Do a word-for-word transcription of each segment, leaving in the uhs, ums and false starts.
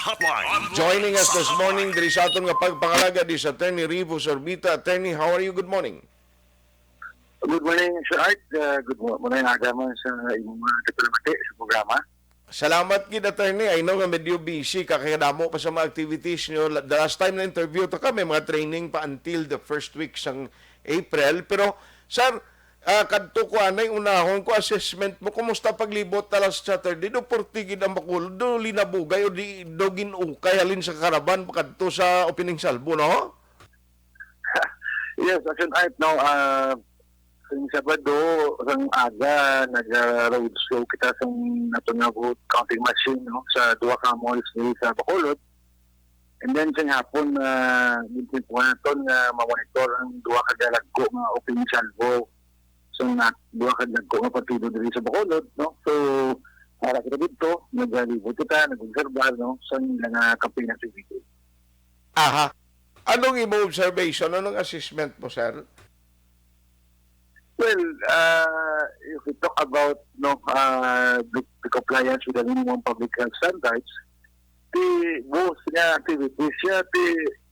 Hotline. Joining us this morning diri sa aton nga pagpangalaga is Attorney Revo Sorbita. Attorney, how are you? Good morning. Good morning, Sir Art. Uh, good mo-, morning, aga man sa imong mga kapalamati sa programa. Salamat gid, Attorney. I know nga medyo busy ka, kay kadamo pa sa mga activities nyo. La-, the last time na interview to ka, may mga training pa until the first week sang April. Pero, sir, ah, kadto ko anay, unahon ko assessment mo. Kumusta paglibot ta last Saturday? Do forty gid ang Bacolod, do linabugay o di do ginukay halin sa karaban pakadto sa opening salvo, no? Yes, as in art, no, ah, sang Sabado, sang aga, nag-road show kita sang ato nga vote counting machine, no, sa duha ka malls diri sa Bacolod. And then, sang hapon, ah, gintimpuhan naton nga mamonitor ang duha ka dalagko nga opening salvo sa na-, duha ka dagko nga partido diri sa Bacolod, no? So, para kita dito, nagalibot kita, nag-obserbar, no, sa ilang, ah, campaign activity. Aha. Anong imo observation? Anong assessment mo, sir? Well, uh, if we talk about, no, uh, the, the compliance with the minimum public health standards, the both nga activities siya, the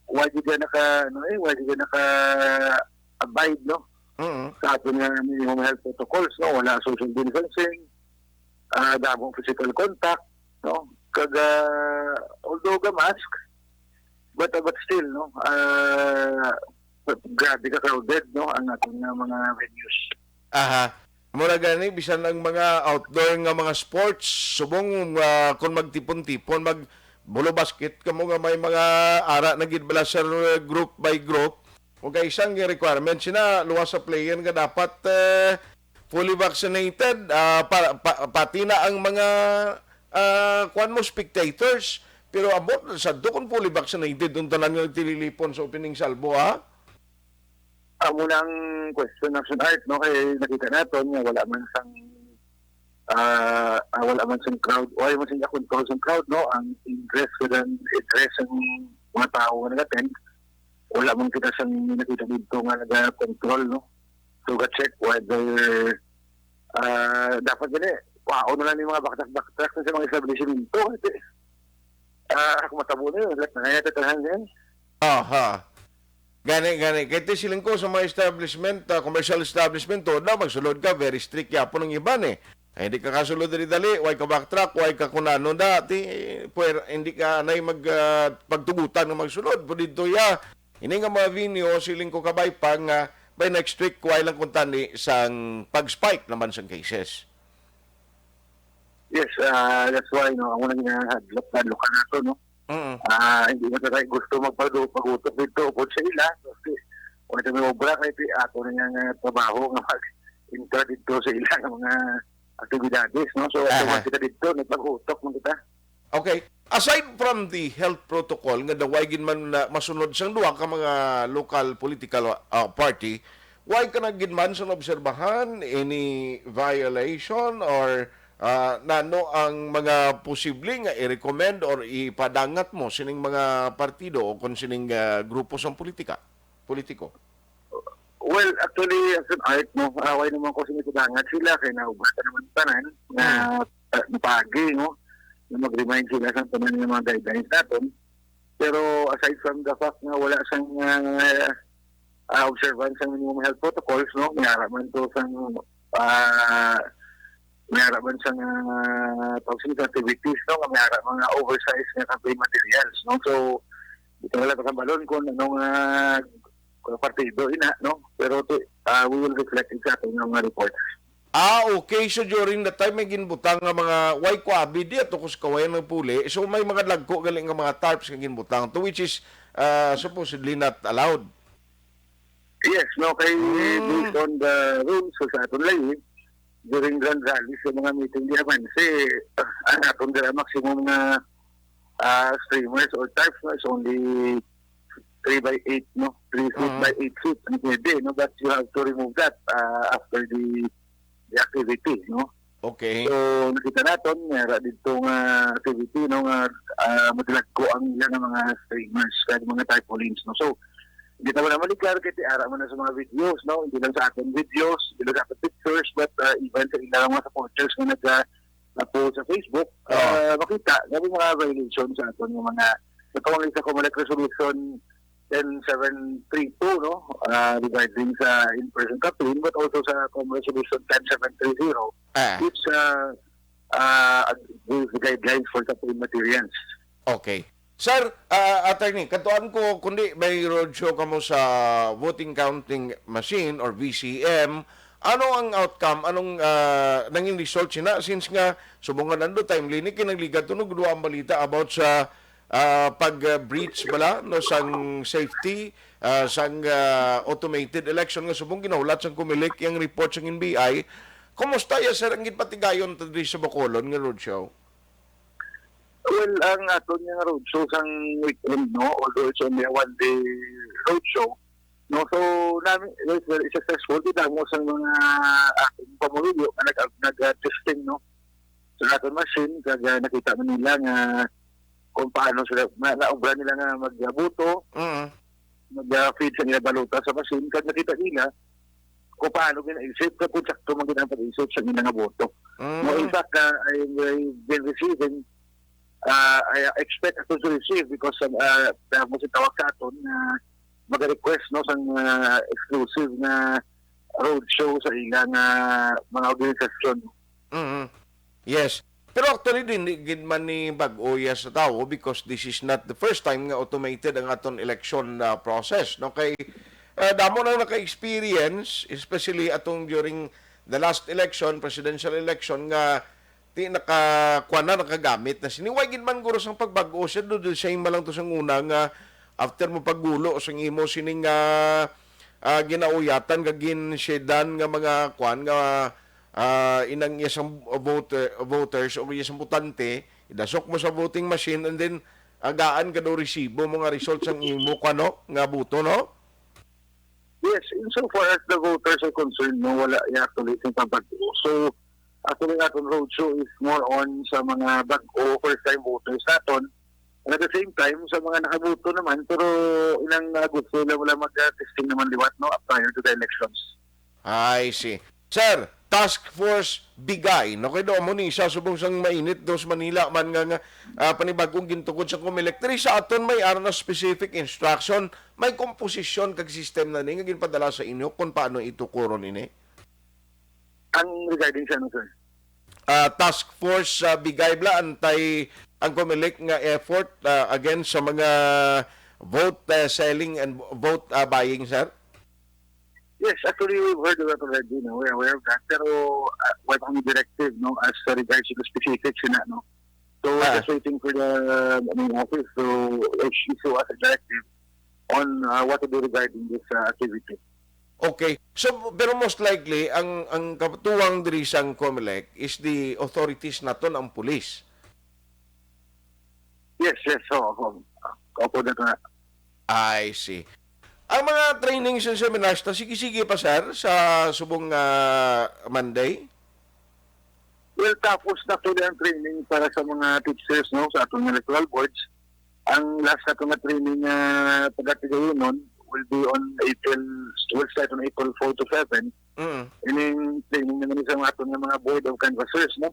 why di ka naka, ano eh, why di ka naka-abide, no? Mm. Sa aton nga minimum health protocols, no? Wala social distancing, ah, damo physical contact, no? Kag, ah, although ga mask, but, but still, no? Ah, grabe ka crowded, no? Ang aton nga mga venues. Aha. Mura gani, bisan ang mga outdoor nga mga sports, subong, ah, kung magtipon-tipon, mag-, bulo basket kamo nga may mga ara na gid bala, sir, group by group. Kung kay isang requirement sina, luwas sa player nga dapat, eh, fully vaccinated, ah, pa-, pa-, pati na ang mga, ah, kuwan mo, spectators. Pero ambot, sa doon fully vaccinated, yung tanan nga nagtililipon sa opening salvo, ha? Amo na ang question, Action Art, no? Kay nakita naton nga wala man sang, ah, ah, wala man sang crowd, wala man sang control sang crowd, no? Ang ingress kag ang egress sang mga tao nga nag-attend, wala man kita sang nakita dito nga naga-control, no? So, ga-check whether, ah, dapat gani, waon na lang yung mga backtrack-backtrack sa mga establishmento. Kasi, ah, kung matabo na yun, lahat na kaya tatahan yan. Aha. Gani, gani. Kaya ti siling ko sa mga establishment, ah, commercial establishment, tuod na, magsulod ka, very strict yapon ang iban eh. Ay, hindi ka kasulod dali-dali, way ka backtrack, way ka kung ano na, ti, pwer-, hindi ka na mag, ah, pagtugutan nga magsulod. Pero dito ya, ini nga mga venue, siling ko kabay pa nga, by next week, way lang kung tani sang pag-spike naman sang cases. Yes, ah, that's why, no, ang unang ginahadlok, hadlok nato, no? Mm. Ah, hindi na tayo gusto magpadu-, pagutok dito po sa ila. Kasi wala kami obra kay ti-, ato na nga nga trabaho nga mag-intra dito sa ila nga mga aktibidades, no? So, Aha. Automatic kita dito, nagpag-utok man kita. Okay. Aside from the health protocol nga daway gid man na masunod sang duha ka mga local political, ah, party, way ka na gid man sa naobserbahan any violation or, ah, nano ang mga posible nga i-recommend or ipadangat mo sining mga partido o kon sining, ah, grupo sang politika, politiko? Well, actually, as an art, no, away naman ko sa nagpadangat sila, kay naubatan naman tanan nga, Hmm. ah, napagi, no, na mag-remind sila sa tanan nga mga guidelines naton. Pero aside from the fact nga wala sang, ah, ah, observance sang minimum health protocols, no, may ara man to sang, ah, may ara man sang, ah, tawag sila, activities, no, nga may ara mga oversize nga campaign materials, no. So, dito na lang kasambalon kung anong, ah, kung partido ina, no? Pero ti-, ah, we will reflect it sa ating mga report. Ah, okay. So, during the time, may ginbutang nga mga, way kuabi, di ato kus kawayan ng puli. So, may mga dagko gali nga mga tarps nga ginbutang to, which is, ah, supposedly not allowed. Yes, no, kay Hmm. based on the rules sa aton layi, during grand rally sa mga meeting di naman, si, ah, ang aton dira maximum nga, ah, streamers or tarps, no, is only three by eight, no? Three feet Ah. by eight feet ang pwede, no? But you have to remove that, ah, after the, the activity, no? Okay. So, nakita naton, may ara dito nga activity, no, nga, ah, madalagko ang ilang mga streamers, kag mga tarpaulins, no? So, hindi naman naman i-clarify kay ara man na sa mga videos, no? Hindi lang sa aton videos, hindi lang sa aton pictures, but, ah, even sa ilang mga supporters nga nag, ah, na post sa Facebook, Ah. ah, makita nga may mga violation sa aton nga mga, katong sa Comelec Resolution ten seven three two, no? Ah, regarding sa in-person campaign, but also sa Com Resolution ten seven three zero, Ah. which, ah, ah, gives guidelines for campaign materials. Okay. Sir, ah, attorney, katuan ko, kundi may roadshow kamo sa voting counting machine or V C M, ano ang outcome? Anong, ah, nangin result sina? Since nga, subong nga nando timely ni, kinagligad to, no, gudua ang balita about sa, ah, pag, ah, breach bala, no, sang safety, ah, sang, ah, automated election nga subong ginahulat sang Comelec, yang report sang N B I. Kumusta ya, sir, ang ginpatigayon ta diri sa Bacolod nga roadshow? Well, ang aton nga roadshow sang weekend, no, although it's only a one-day roadshow, no, so, nami, well, very successful. Kita mo sa mga ating pamulyo na nag, nag, ah, testing, no, sa aton machine, kag, ah, nakita man nila nga kung paano sila, na, naobra nila nga magboto, Mm. mag, ah, feed sa ila balota sa machine, kag nakita nila kung paano gina-exit, kag kung sakto man gid ang pag-exit sa ila nga boto. Mm. No, in fact, ah, I, I've been receiving, ah, I expect to receive because, ah, ah, mo si tawag sa aton nga mag-request, no, sang, ah, exclusive nga roadshow sa ila nga mga organisasyon. Mm. Yes. Pero actually, din, di gid man ni bag-o ya sa tawo because this is not the first time nga automated ang aton election, ah, process, no? Kay, ah, damo nang naka-experience, especially atong during the last election, presidential election, nga di naka, kuwan na, nakagamit na sini. Why gid man guro sang pagbag-o siya, do the same lang to sang una nga after mo paggulo sang imo sining, ah, ah, ginauyatan nga ginsyedan nga mga kuwan nga, ah, inang iya sang voter, voters o iya sang botante, idasok mo sa voting machine and then agaan ka daw resibo mo nga result sang imo kuwan, no? Nga boto, no? Yes, insofar as the voters are concerned, no, wala ya actually sing pabag-o. So, actually, aton roadshow is more on sa mga bag-o, first-time voters naton. And at the same time, sa mga nakaboto naman, pero inang, ah, gusto nila wala mag, ah, testing naman liwat, no, prior to the elections. I see. Sir, Task Force Bigay, no, kay do mo ni isa subong sang mainit dos Manila man nga, nga, ah, panibagong gintukod sa Comelec. Diri sa aton may ara na specific instruction, may komposisyon kag system na ni nga ginpadala sa inyo kung paano itukuron ini? Ang regarding sa ano, sir? Ah, task force sa Bigay bla, antay ang Comelec nga effort, ah, against sa mga vote, ah, selling and vote, ah, buying, sir? Yes, actually, we've heard of that already, no? We're aware of that. Pero, ah, wala pa kami directive, no, as regards to the specifics, yun na, no? So, we're Ah. just waiting for the, I mean, office to issue us a directive on, ah, what to do regarding this, ah, activity. Okay. So, pero most likely, ang, ang katuwang diri sang Comelec is the authorities naton, ang police. Yes, yes. So, opo. Opo na to na. I see. Ang mga trainings and seminars ta, sige-sige pa, sir, sa subong, ah, Monday? Well, tapos na po ang training para sa mga teachers, no, sa atong electoral boards. Ang last na nga training, ah, pagkatigayonon will be on April, will start on April four to seven. Mm. Ining training naman sa aton nga mga board of canvassers, no?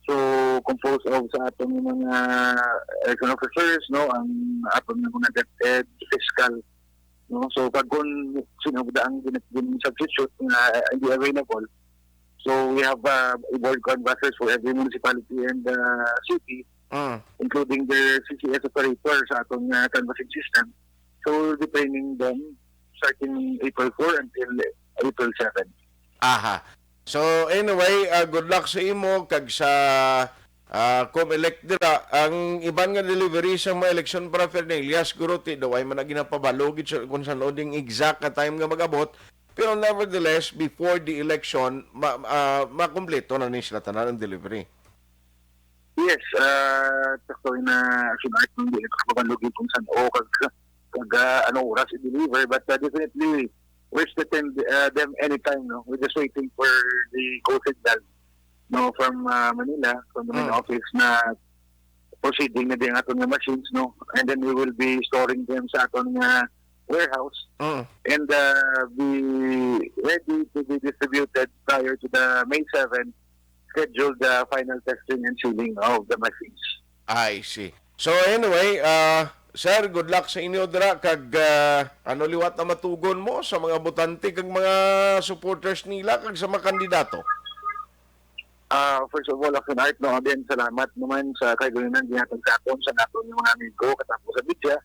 So, composed of sa aton nga mga election officers, no? Ang aton nga mga DepEd, fiscal, no? So, pag kung sino ba ang gin-, gin-substitute nga hindi available, so we have, uh, a board canvassers for every municipality and, uh, city, Mm. including their C C S operator sa aton nga canvassing system. So, we'll be training them starting April four until April seven. Aha. So, anyway, ah, good luck sa imo kag sa, ah, Comelec dira. Ang iban nga delivery sa mga election paraphernalia, siguro ti daw ay man na ginapabalo gid sa kung san-o ding exact nga time nga mag-abot. Pero nevertheless, before the election, ma-, ah, makumpleto na ni sila tanan ang delivery. Yes, ah, sakto na, actually, hindi ko kabalo gid kung san-o kag, kag, ah, ano oras i-deliver, but, ah, definitely, we're expecting, ah, them anytime, no? We're just waiting for the go signal, no, from, ah, Manila, from the main Mm. office na proceeding na din aton nga machines, no? And then we will be storing them sa aton nga warehouse Mm. and, ah, be ready to be distributed prior to the May seven scheduled uh, final testing and sealing of the machines. I see. So anyway, uh, sir, good luck sa inyo dira kag uh, ano liwat na matugon mo sa mga botante kag mga supporters nila kag sa mga kandidato? Uh, first of all, Action Art, no, again, salamat naman sa kaigayonan ginhatag sa aton sa naton nga mga amigo katapos sa media,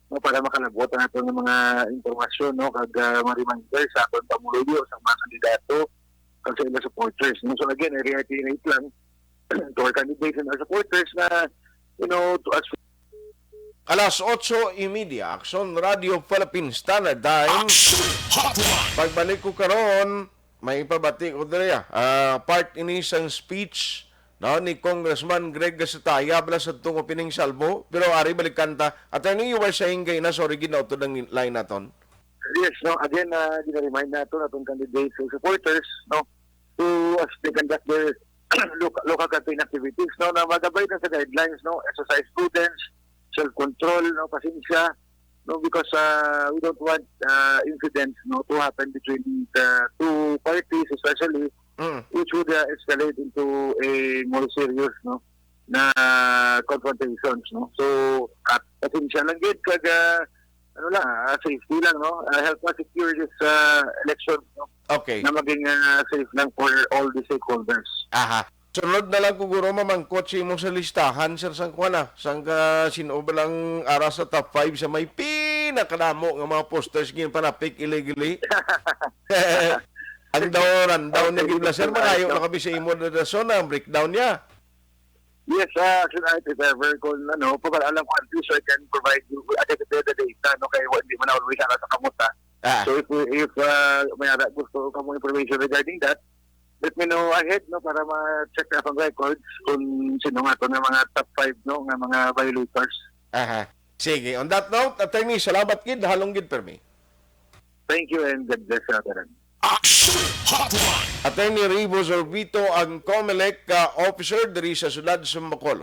no, para makalabot ang aton nga mga impormasyon, no, kag uh, mga reminder sa aton pamuluyo sa mga kandidato kag sa ilang supporters, no. So again, I reiterate lang to our candidates and our supporters na, you know, to as Alas otso y media, Action Radio Philippine Standard Time. Action Hotline. Pagbalik ko karon, may pabati ko diri, ah. Ah, part ini sang speech, no, ni Congressman Greg Gasataya bala sa tong opening salvo, pero ari balikan ta. Attorney, you were saying kay na, sorry, ginautod ang line naton. Yes, no. Again, uh, gina-remind nato atong candidates and supporters, no, to as they conduct their local, local campaign activities, no, na mag-abide na sa guidelines, no, exercise prudence, self-control, no, pasensya, no, because uh, we don't want uh, incidents, no, to happen between the two parties, especially Mm. which would uh, escalate into a more serious, no, na confrontations, no. So, at pasensya lang gid kag uh, ano lang, uh, safety lang, no. Uh, help us secure this uh, election, no, Okay. Na maging uh, safe lang for all the stakeholders. Aha. Sunod na lang ko guro mamangkot sa imo sa listahan, sir, sang kuan, ah, sang ka sino ba lang ara sa top five sa may pinakadamo nga mga posters ginpanapik illegally. Ang daw rundown na gid na, sir, mangayo na kami sa imo na dason ang breakdown niya. Yes, uh, actually, I, if ever, kung ano, pa alam ko, at least I can provide you, I can share the data, no, kay hindi mo na always ano sa kamot, ha. Ah, So if we, if uh, may ara gusto ka mo information regarding that, let me know ahead, no, para ma-check na ang records kung sino nga to nga mga top five, no, nga mga violators. Aha. Sige, on that note, attorney, salamat gid, halong gid permi. Thank you and God bless, Sir Attorney. Action Hotline. Attorney Rivo Sorbito, ang Comelec, ah, officer diri sa siyudad sa Bacolod.